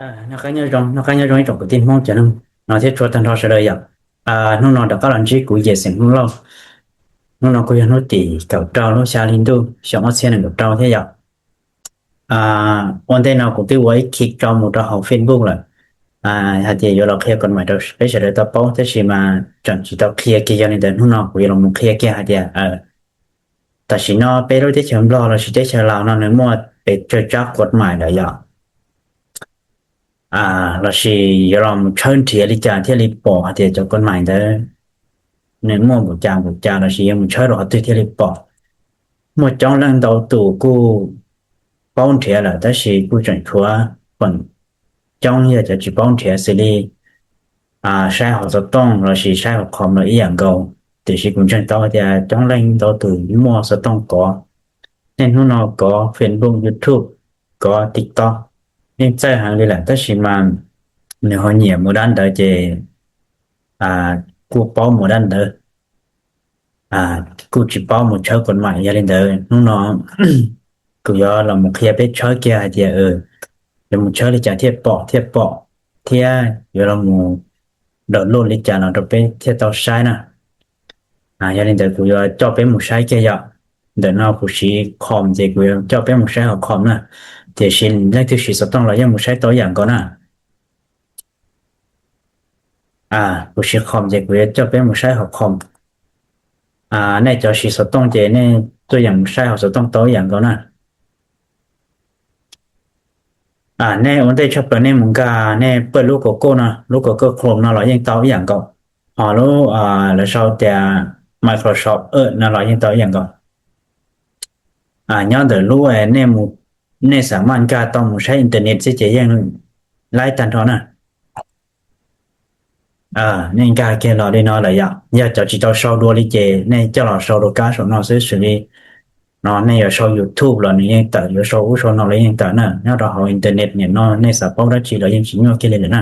Noj qab nyob zoo, noj qab nyob zoo ib tsoom kwv tij Hmoob cov neeg no thiab txhua tag nrho sawv daws yom. Hnub no rov qab los ntsib kuv Yexeem Hmoob Lauj. Hnub no kuj yog hnub tim kaum rau lub xya hli ntuj xyoo ob txhiab nees nkaum rau thiab yom. Ua ntej no kuv twb ua ib clip tso mus rau hauv Facebook lawm, hais tias yuav los qhia kod mais rau peb sawv daws tau paub, tab sis mas tseem tsis tau qhia kiag, yog li ntawd hnub no kuv yuav los mus qhia kiag hais tias tam sim no peb lub teb chaws Nplog lossis teb chaws Laus no nws muaj pes tsawg tsab kod mais lawm yom. Lossis yuav los mus tshawb nrhiav li cas thiaj li pom hais tias cov kod mais ntawd nws muaj npaum cas npaum cas, lossis yuav mus tshawb rau qhov twg thiaj li pom. Muaj coob leej ntau tus kuj paub nrhiav lawm, tab sis kuj tseem tshuav feem coob yog cov tsis paub nrhiav, xws li saib hauv xov tooj lossis saib hauv com los ib yam nkaus. Tiam sis kuv ntseeg tau tias coob leej ntau tus muaj xov tooj kov, niaj hnub no kov Facebook, YouTube, kov TikTok yeej txawj heev li lawm, tab sis mas nws ho nyiam mus dab ntawd ces kuj paub mus dab ntawd, kuj tsis paub mus tshawb kod mais. Yog li ntawd hnub no kuv yuav los mus qhia peb tshawb kiag hais tias yuav mus tshawb li cas thiaj pom thiaj pom, thiab yuav los mus download li cas los rau peb thiaj tau saib na. Yog li ntawd kuv yuav coj peb mus saib kiag yom. Ntawm no kuv siv com ces kuv yuav coj peb mus saib hauv com na. Tiam sis leej twg siv xov tooj los yeej mus saib tau ib yam nkaus na. Kuv siv com ces kuv yuav coj peb mus saib hauv com. Nej cov siv xov tooj ces nej tuaj yeem mus saib hauv xov tooj tau ib yam nkaus na. Nej ua ntej tshaj plaws nej mus nkag nej paj lub Google no, lub Google Chrome no los yeej tau ib yam nkaus. Ho lub lawv sau tias Microsoft Edge no los yeej tau ib yam nkaus. Nyob ntawm lub nej xav maj nkag tau mus saib internet xwb ces yeej laib tag nrho na. Nej nkag kiag los li no lawm yom. Yog cov tsis tau sau dua li ces nej coj los sau rau kab saum no xwb, xws li no nej yuav sau YouTube los nws yeej tawm, yuav sau ub sau no los yeej tawm na. Nyob rau hauv internet nim no nej xav paub dab tsi los yeej tsis nyuaj kiag li lawm na.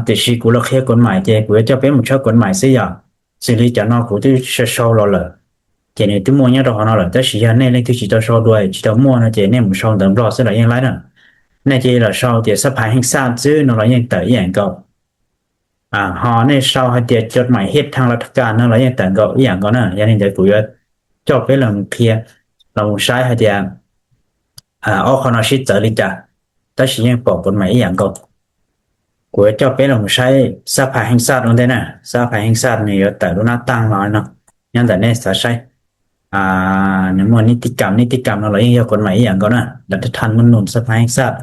Tiam sis kuv los qhia kod mais ces kuv yuav coj peb mus tshawb kod mais xwb yom. Xws li cov no kuv twb sau sau los lawm, ces nws twb muaj nyob rau hauv no lawm, tab sis yog nej leej twg tsis tau sau dua, tsis tau muaj no ces nej mus sau ntawv Nplog xwb los yeej laib na. Nej cia li los sau tias xab phais heej xaj xwb no los yeej tawm ib yam nkaus. Ho nej sau hais tias cod mais hiab thaj las thas kas no los yeej tawm nkaus ib yam nkaus na. Yog li ntawd kuv yuav coj peb los mus qhia, los mus saib hais tias ob qho no sib txawv li cas, tab sis yeej pom kod mais ib yam nkaus. Kuv yuav coj peb los mus saib xab phais heej xaj ua ntej na. Xab phais heej xaj nws yuav tawm lub nab taaj los no, nyob ntawm nej xav saib. Nws muaj nib tib kam, nib tib kam no los yeej yog kod mais ib yam nkaus na. Las thas kas muaj num xab phais heej xaj.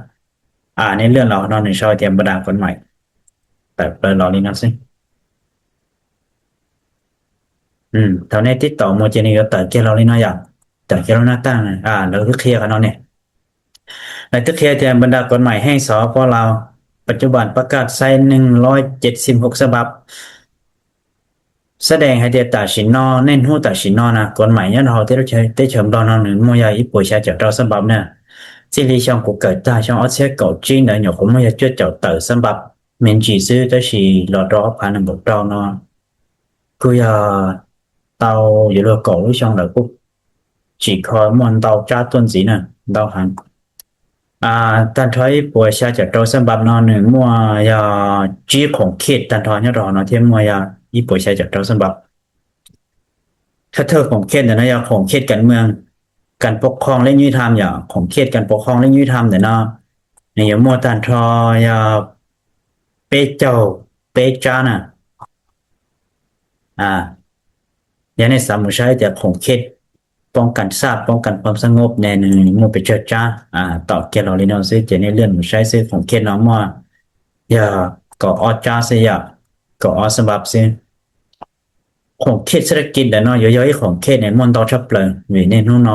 Nej lwaj los no nws sau tias npa das kod mais, tawm plaws los li no xwb. Thaum nej tib taum mus ces nws yuav tawm kiag los li no yom. Tawm kiag lub nab taaj, lawv twb qhia qhov no ne. Lawv twb qhia tias npa das kod mais heej xov pab Laus pas cuj pas pab kaj xaib neeg lob cem xim hauv xab npab. Xab dees hais tias tam sim no, niaj hnub tam sim no na, kod mais nyob rau hauv teb chaws Nplog no nws muaj yog ib puas xya caum rau xab npab na. Txij li xyoo kuv kawm tag xyoo ob txhiab kaum tsib ntawd nyuam qhuav muaj yog cuaj caum tawm xab npab me ntsis xwb, tab sis los rau ob phav nees nkaum rau no kuj yog tau yuav luag kaum lub xyoo lawm, kuj tsim kho muaj ntau tsab tuaj ntxiv na, ntau heev. Tag nrho ib puas xya caum rau xab npab no nws muaj yog tsib khoom khej tag nrho nyob rau hauv no thiab muaj yog ib puas xya caum rau xab npab. Thawj thawj khoom khej ntawm no yog khoom khej kas mws, kas pov qhoo lej nyuj tham yom. Khoom khej kas pov qhoo lej nyuj tham ntawm no nws yuav muaj tag nrho yog peb caug peb tsab na. Yog nej xav mus saib tias khoom khej poob kas xaj, poob kas pab xab ngob ne nws muaj pes tsawg tsab, tom kiag los li no xwb ces nej lwaj mus saib xwb. Khoom khej no muaj yog kaum ob tsab xwb yom, kaum ob xab npab xwb. Khoom khej xab laj kis ntawm no yuav yog ib khoom khej ne muaj ntau tshaj plaws vim niaj hnub no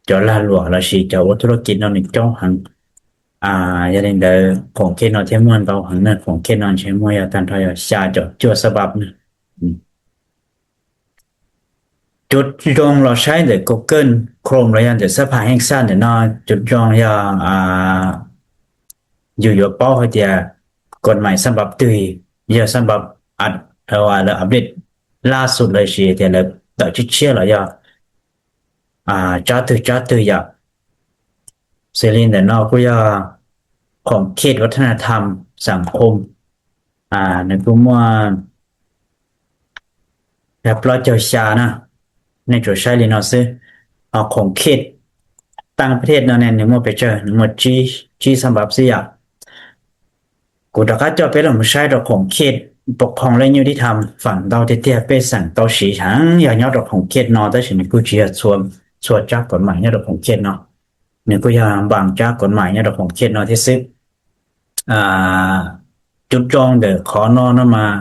cov lag luam lossis cov ua thub laj kis no nws coob heev. Yog li ntawd khoom khej no thiaj muaj ntau heev na. Khoom khej no ntshe muaj yog tag nrho yog xya caum cuaj xab npab na. Cov zoo los saib ntawm Google Chrome los yog ntawm xab phas heej xaj ntawm no, cov zoo yog yus yuav paub hais tias kod mais xab npab twg yog xab npab lawv update laj xus lossis tias lawv tawm tshiab tshiab los yog tsab twg tsab twg yom. Xws li ntawm no kuj yog khoom khej vaj tham xam khom, nws kuj muaj plaub caug xya na. Nej tsuas saib li no xwb. Ho khoom khej tag pab thej no ne nws muaj pes tsawg? Nws muaj tsib xam phab xwb yom. Kuv rov qab coj peb los mus saib rau khoom khej pov khoom lej nyuj dib tham feem ntau tiag tiag pej xeem tau siv heev yog nyob rau khoom khej no, tab sis nws kuj tsis yog txhua tsab kod mais nyob rau khoom khej no, nws kuj yog npas tsab kod mais nyob rau khoom khej no thiab xwb. Cub rau ntawm qhov no no mas,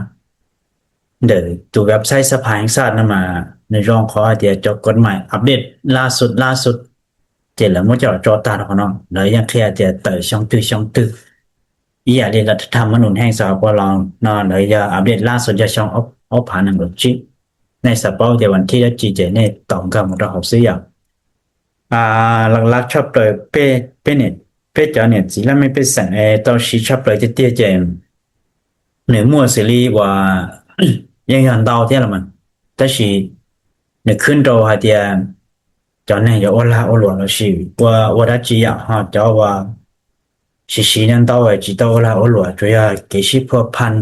ntawm tus website xab phas heev xaj no mas nws zoo qhov hais tias cov kod mais update lab xus lab xus, ces lawv muab coj los tso tag rau qhov no, lawv yeej qhia tias tawm xyoo twg xyoo twg. Ib yam li lawv tham mab num heej xav pov los no lawv yog update lab xus yog xyoo ob phav nees nkaum tsib. Nej xav paub tias vas thib dab tsi ces nej tau nkag mus rau hauv xwb yom. Laj laj tshaj plaws peb cov niam txiv laj mej pej xeem tau siv tshaj plaws tiag tiag ces nws muaj xws li uas yeej yog ntau thiab los mas, tab sis nws khwb nrau hais tias cov neeg yuav ua lag ua luam los sis ua ua dab tsi yom, ho cov uas siv siv ntau ntau tsis tau ua lag ua luam tsuas yog kev sib phuaj phaj,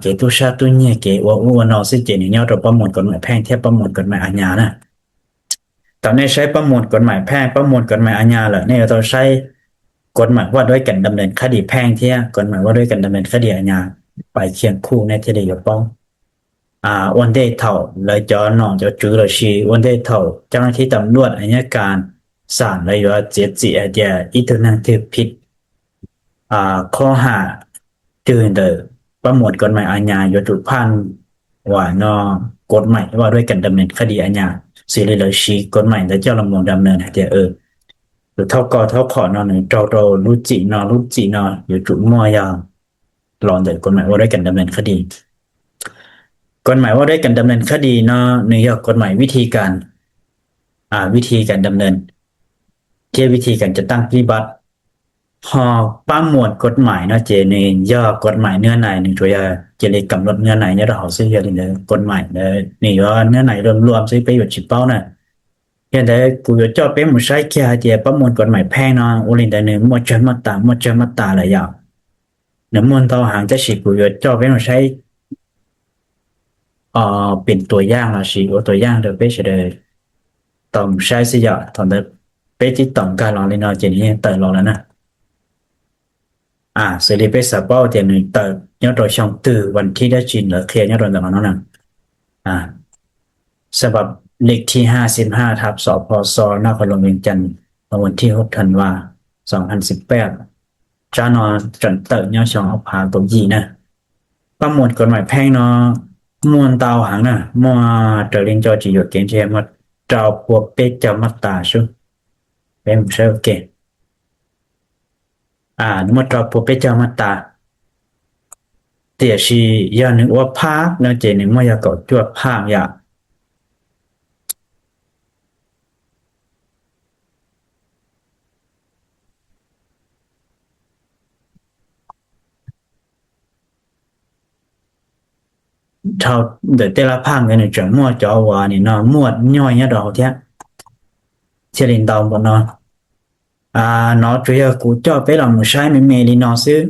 kev tub sab tub nyiag, kev ua ub ua no xwb ces nws nyob rau pab muas kod mais pheej thiab pab muas kod mais a nyas na. Thaum nej saib pab muas kod mais pheej pab muas kod mais a nyas lawm nej yuav tau saib kod mais vaj duab kas dam nis khab dis pheej thiab kod mais vaj duab kas dam nis khab dis a nyas, pais khias khuj nej thiaj li yuav paub. Ua ntej thaum lawv cov nom cov tswv los sis ua ntej thaum cov thib tam luaj a nyab kas xam lawv yuav txiav txim hais tias ib tug neeg twg phim khob ham twg ntawm pab muas kod mais a nyas yuav tsum phaj uas no kod mais vaj duab kas dam nis khab dis a nyas, xws li lawv siv kod mais ntawd coj los mus dam nis hais tias tus thauj koj thauj qhom no nws raug rau lub txim no lub txim no yuav tsum muaj yog los ntawm kod mais vaj duab kas dam nis khab dis. Kod mais vaj duab kas dam nis khab dis no nws yog kod mais vib thi kas, vib thi kas dam nis thiab vib thi kas cov taab pib npab. Ho pab muas kod mais no ces nws yog kod mais nab nais, nws tsuas yog cia li kam luam nab nais nyob rau hauv xwb, yog li ntawd kod mais ntawd nws yuav nab nais luam luam xwb peb yuav tsis paub na. Yog ntawd kuv yuav coj peb mus saib kiag hais tias pab muas kod mais pheej no ua li ntawd nws muaj tsawg maj tas muaj tsawg maj tas lawm yom. Nws muaj ntau heev tab sis kuv yuav coj peb mus saib pem tuam yaaj los sis ua tuam yaaj rau peb sawv daws tau mus saib xwb yom. Thaum ntawd peb tib tom nkag los li no ces nws yeej tawm los lawm na. Xws li peb xav paub tias nws tawm nyob rau xyoo twg vas thib dab tsi lawv qhia nyob rau ntawm no no na. Xab pab lej thib haj xib haj thab xov pho xo naj qhov loos Vias Cas, vas thib hub thas vas xov haj xib peb, tsab no tseem tawm nyob xyoo ob phav kaum yim na. Pab muas kod mais pheej no muaj ntau heev na, muaj raws li nco tsis yuam kev ntshe muaj rau pua peb caug maj tas sub. Peb mus saib ua ke. Nws muaj rau pua peb caug maj tas, tiam sis yog nws ua phaj no ces nws muaj yog kaum cuaj phaj yom. Dhau ntawm tej lab phaj ntawd nws tseem muaj cov uas nim no muaj nyoj nyob rau hauv thiab, thiaj li ntau npaum no. No tsuas yog kuv coj peb los mus saib me me li no xwb.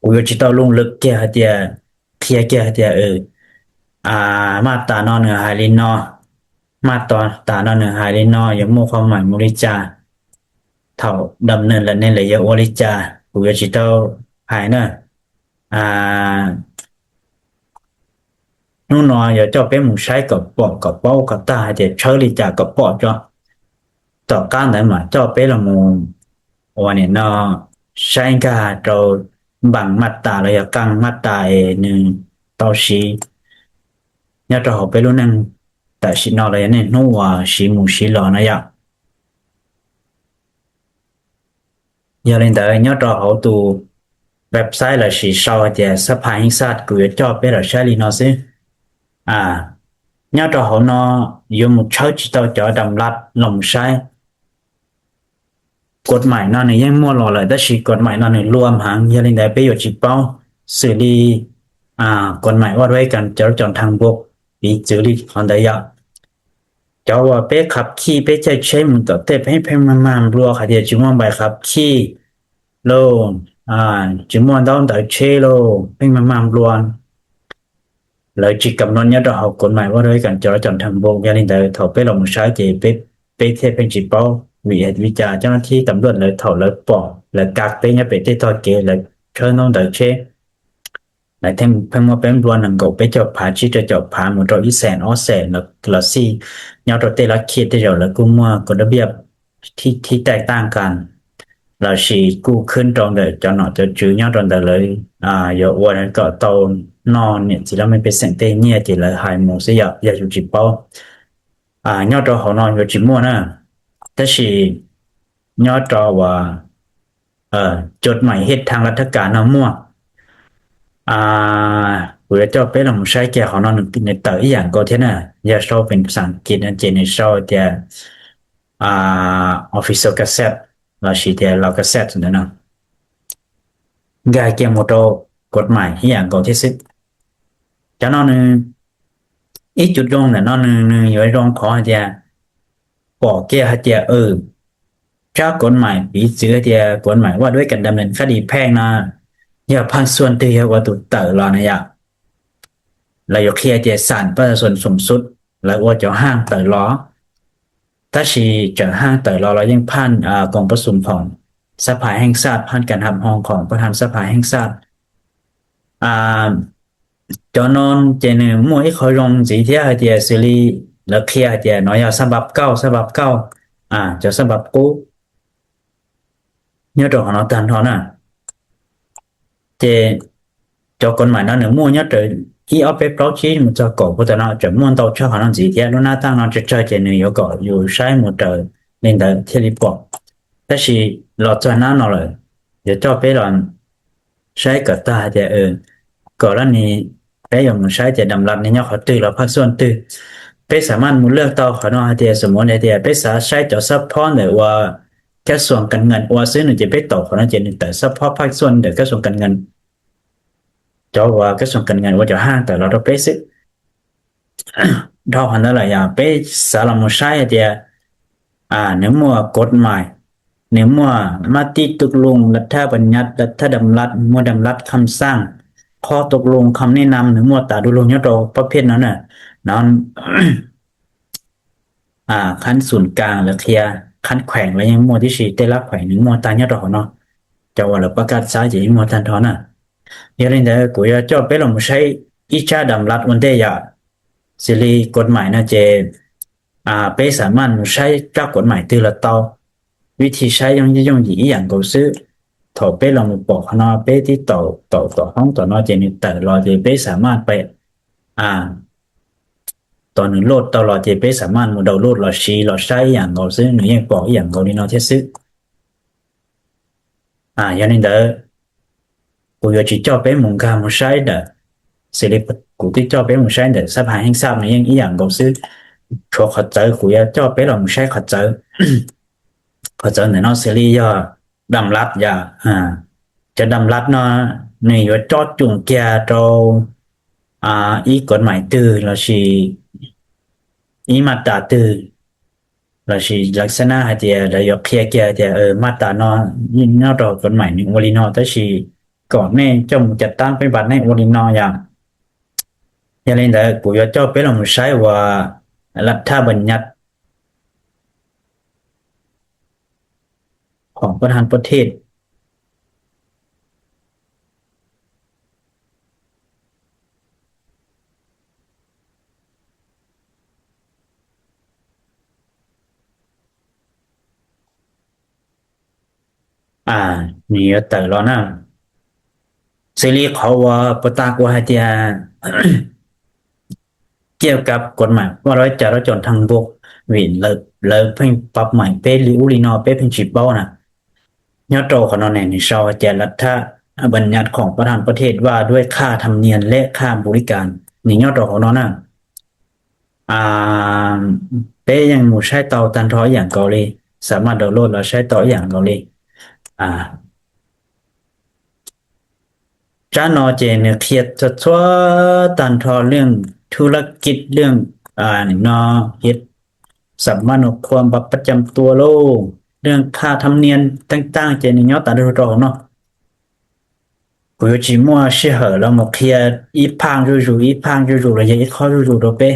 Kuv yuav tsis tau lus lwm kiag hais tias, qhia kiag hais tias maj tas no nws hais li no, maj tas no nws hais li no, yuav muaj qhov maim mus li cas, thaum dam neeg lawm ne lawv yuav ua li cas, kuv yuav tsis tau hais na. Hnub no yuav coj peb mus saib kom pom kom paub kom tag hais tias tshawb li cas kom pom tso. Tom qab ntawd mam coj peb los mus ua nim no saib nkag rau npas maj tas los yog qee maj tas es nws tau siv nyob rau hauv peb lub neej tam sim no los yog niaj hnub uas siv mus siv los no yom. Yog li ntawd nyob rau hauv tus website los sis sau hais tias xab phas hib xaj kuv yuav coj peb los saib li no xwb. Nyob rau hauv no yuav mus tshawb tsis tau cov dam lab los mus saib. Kod maim no nws yeej muaj los lawm tab sis kod maim no nws luam heev, yog li ntawd peb yuav tsis paub. Xws li kod maim vaj duab kas cov cov nthas npua, piv txwv li qhov ntawd yom. Cov uas peb qhab khij peb caij tsheb mus tom tej pheej pheej mag mag nplua hais tias tsis muaj npais qhab khij, lauj, tsis muaj ntaub ntawv tsheb lauj, pheej mag mag nplua. Lawv tsis kam no nyob rau hauv kod mais vaj duab kam cov cov thas npoo. Yog li ntawd thaum peb los mus saib ces peb, peb thiaj pheej tsis paub vim, vim li cas cov thib tam luaj lawv thaum lawv pom lawv kav peb nyob pem tej tog kev lawv tshawb ntaub ntawv tsheb, lawv pheej muab peb nplua nees nkaum peb caug phav tsib rau caum phav mus rau ib xees ob xees los xij. Nyob rau tej lab khij tej zaum lawv kuj muaj kod dab viaj thib taij taj kas los sis kuj khwb rau ntawm cov nom cov tswv nyob rau ntawd lawv yuav ua kom tau noj niam txiv laj mej pej xeem tej nyiaj ces lawv hais mus xwb yom, yog yus tsis paub. Nyob rau hauv no yuav tsis muaj na, tab sis nyob rau uas cod mais hiaj thaj laj thab kas no muaj. Kuv yuav coj peb los mus saib kiag qhov no nws tawm ib yam nkaus thiab na. Yog sau pes xas kis no ces nws sau tias official gazette los sis tias law gazette ntawd no, nkag kiag mus rau kod mais ib yam nkaus thiab xwb. Cov no nws, ib co zoo ntawm no nws, nws yuav zoo qhov hais tias pom kiag hais tias tsab kod mais piv txwv hais tias kod mais vaj duab kam dam len kab dis pheej no yog phaj xuaj twg yog ua tus tawm los na yom, lawv yuav qhia tias xam paj xuam xoom xub, lawv ua cov haj tawm los. Tab sis txawm haj tawm los los yeej phaj koom pab xum khoom xab phais heej xaj, phaj kas ham hoo khoom pab ham xab phais heej xaj. Cov no ces nws muaj ib qho zoo ntxiv thiab hais tias xws li lawv qhia hais tias no yog xab npab kauj, xab npab kauj, cov xab npab qub nyob rau qhov no tag nrho na. Ces cov kod mais no nws muaj nyob rau ib ob peb plaub tsib mus txog kaum puag tam no tseem muaj ntau tshaj qhov no ntxiv thiab. Lub nab taj no tsawg tsawg ces nws yuav kom yus saib mus raws li ntawd thiaj li pom. Tab sis los txog nab no lawm, yuav coj peb los saib kom tag hais tias kom lab ni, peb yuav mus saib tias dam lab ni nyob qhov twg los phaj xuaj twg. Peb xam maj mus laj tau qhov no hais tias xum mus hais tias peb xav saib cov xab phob ntawm uas kab xuam kas ngees ua xwb no ces peb taum qhov no ces nws tawm xab phob phaj xuaj ntawm kab xuam kas ngees, cov uas kab xuam kas ngees ua cov haj tawm los rau peb xwb. Dhau qhov ntawd lawm yog peb xav los mus saib hais tias nws muaj kod mais, nws muaj mab tib tuk loo lab thaj npam nyas lab thaj dam lab, muaj dam lab kham xaj, qhob tuk loo kham nej nam, nws muaj tas du lug nyob rau pab phiaj no na. No khab xum kas lawv qhia, khab kheem lawv yeej muaj tib si, tej lab kheem nws muaj tag nyob rau hauv no. Cov uas lawv pab kaj xav ces yeej muaj tag nrho na. Yog li ntawd kuv yuav coj peb los mus saib ib tsab dam lab ua ntej yom. Xws li kod mais no ces peb xam maj mus saib tsab kod mais twg los tau, vib thib saib yooj yooj yim ib yam nkaus xwb. Thaum peb los mus pom qhov no peb tib taum taum tom hoob tom no ces nws tawm los ces peb xam maj pem tom nws loj tau los ces peb xam maj mus daus loj los siv los saib ib yam nkaus xwb, nws yeej pom ib yam nkaus li no thiab xwb. Yog li ntawd kuv yuav tsis coj peb mus nkag mus saib ntawm, xws li kuv twb coj peb mus saib ntawm xab phais heej xaj no yeej ib yam nkaus xwb. Tshuav qhov txawv kuv yuav coj peb los mus saib qhov txawv. Qhov txawv ntawm no xws li yog dam lab yom. Cov dam lab no nws yuav cob cuam kiag rau ib kod mais twg los sis ib maj tas twg los sis lawv xab nab hais tias lawv yuav qhia kiag tias maj tas no nyob rau kod mais nws ua li no tab sis kom nej coj mus cav tab peb npas nej ua li no yom. Yog li ntawd kuv yuav coj peb los mus saib uas lab thaj npam nyas khoom pab ham pab thej nws yuav tawm los na. Xws li qhov uas puag ta kuv hais tias kiaj kab kod mais vaj duab cas rov caum thaj npua, vim lawv pheej pab mais peb li ub li no peb pheej tsis paub na. Nyob rau qhov no ne nws sau hais tias lab thaj npam nyas khoom pab ham pab thej vaj duab khaj tham nias lej khaj npu li kas, nws nyob rau qhov no na. Peb yeej mus saib tau tag nrho ib yam nkaus li, xam maj daus loj los saib tau ib yam nkaus li. Tsab no ces nws qhia txhua txhua tag nrho lwj thu lab kij lwj no, hiav xam maj nus qhua npa pab cam tua lauj. lub khaj thab niab teeb taaj ces nws nyob tas rau hauv no. Kuv yuav tsis muaj sij hawm los mus qhia ib phaj zuj zus ib phaj zuj zus los yog ib qho zuj zus rau peb.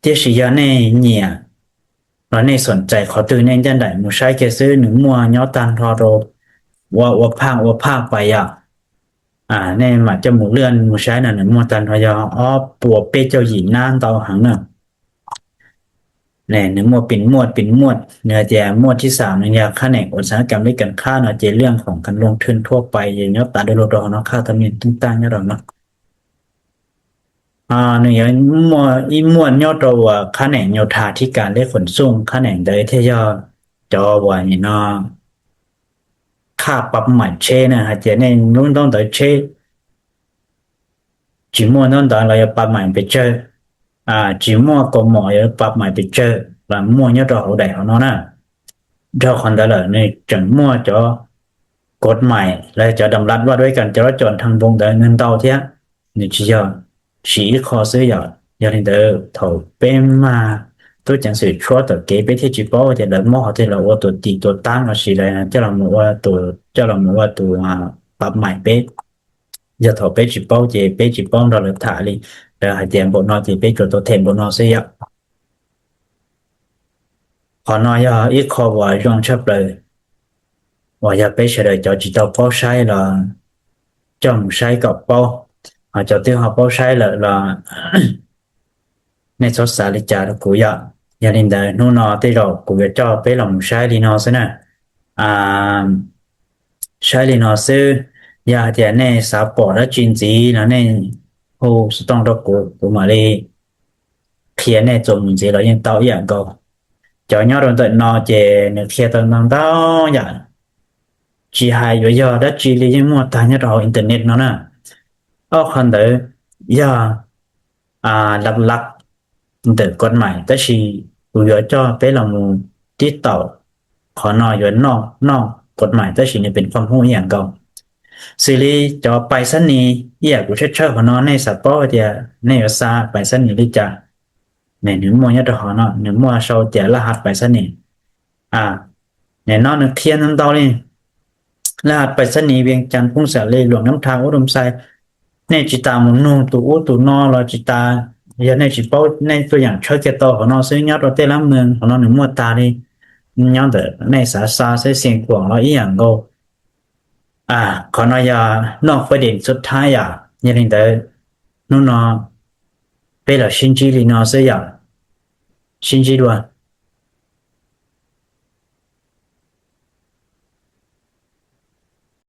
Tiam sis yog nej nyiam los nej xoom txais qhov twg nej ncaj nraim mus saib kiag xwb, nws muaj nyob tag nrho rau, ua ua phaj ua phaj pais yom. Nej mam coj mus lwaj mus saib no, nws muaj tag nrho yog ob puas peb caug yim nab ntau heev na. Nws muaj pin muaj pin muaj, nws hais tias muaj thib xam nws yog khab neem uas xav kam li kam khab no ces lwaj khoom kam loo thwj thuab pais nyob tas du lug rau hauv no, khaj thab niab teeb taaj nyob rau no. Nws yuav muaj ib muaj nyob rau uas khab neem nyuj thas thib kas lej khoom xooj, khab neem ntawd thiaj yog cov uas nim no khaj pab maim tsheb na, hais tias nej lub ntaub ntawv tsheb tsis muaj ntaub ntawv los yuav pab maim pes tsawg, tsis muaj kaus mom yuav pab maim pes tsawg los muaj nyob rau hauv daim hauv no na. Dhau qhov ntawd lawm nws tseem muaj cov kod maim los cov dam lad vaj duab kas cov lab cov nthee npoo ntawd nws ntau thiab, nws tsis yog siv ib qho xwb yom. Yog li ntawd thaum peb mag tub ceev xwm tshuab tom kev peb thiaj tsis paub tias lawv muab qhov twg los ua tus tis tus taab los sis lawv coj los mus ua tus pab maim peb. Yog thaum peb tsis paub ces peb tsis paub nrog lawv tham li, lawv hais tias npaum no ces peb tsuas tau them npaum no xwb yom. Qhov no yog ib qho uas zoo tshaj plaws uas yog peb sawv daws cov tsis tau paub saib los coj mus saib kom paub, ho cov twb ho paub saib lawm los nej txhob xav li cas rau kuv yom. Yog li ntawd hnub no tej zaum kuv yuav coj peb los mus saib li no xwb na. Saib li no xwb, yog hais tias nej xav pom dab tsi ntxiv no nej hu xov tooj rau kuv, kuv mam li qhia nej txuas mus ntxiv los yeej tau ib yam nkaus. Cov nyob rau ntawm no ces nws qhia tau ntau ntau yam, tsis hais yuav yog dab tsi li yeej muaj tag nyob rau hauv internet no na. Ob qho ntawd yog lab lab ntawm kod maim, tab sis kuv yuav coj peb los mus tib taum, qhov no yuav noj noj kod maim tab sis nws pes khuam hub ib yam nkaus. Xws li cov pais xab nis ib yam kuv tshawb tshawb qhov no, nej xav paub tias nej yuav xa pais xab nis li cas, nws muaj nyob rau hauv no, nws muaj sau tias laj hav pais xab nis. Nim no nws qhia ntau ntau li, laj hav pais xab nis Vias Cas, Phooj Xas Lis, Luam Nab Tha, Ub Doo Xais. Nej tsis tas mus nug tus ub tus no los tsis tas, yog nej tsis paub nej tuaj yeem tshawb kiag tau qhov no xwb, nyob rau tej lab moos qhov no nws muaj tag li. Nyob ntawm nej xav xa xeb xees kuam los ib yam nkaus. Qhov no yog noj quav dees xub thab yom. Yog li ntawd hnub no peb los sib ntsib li no xwb yom. Sib ntsib dua.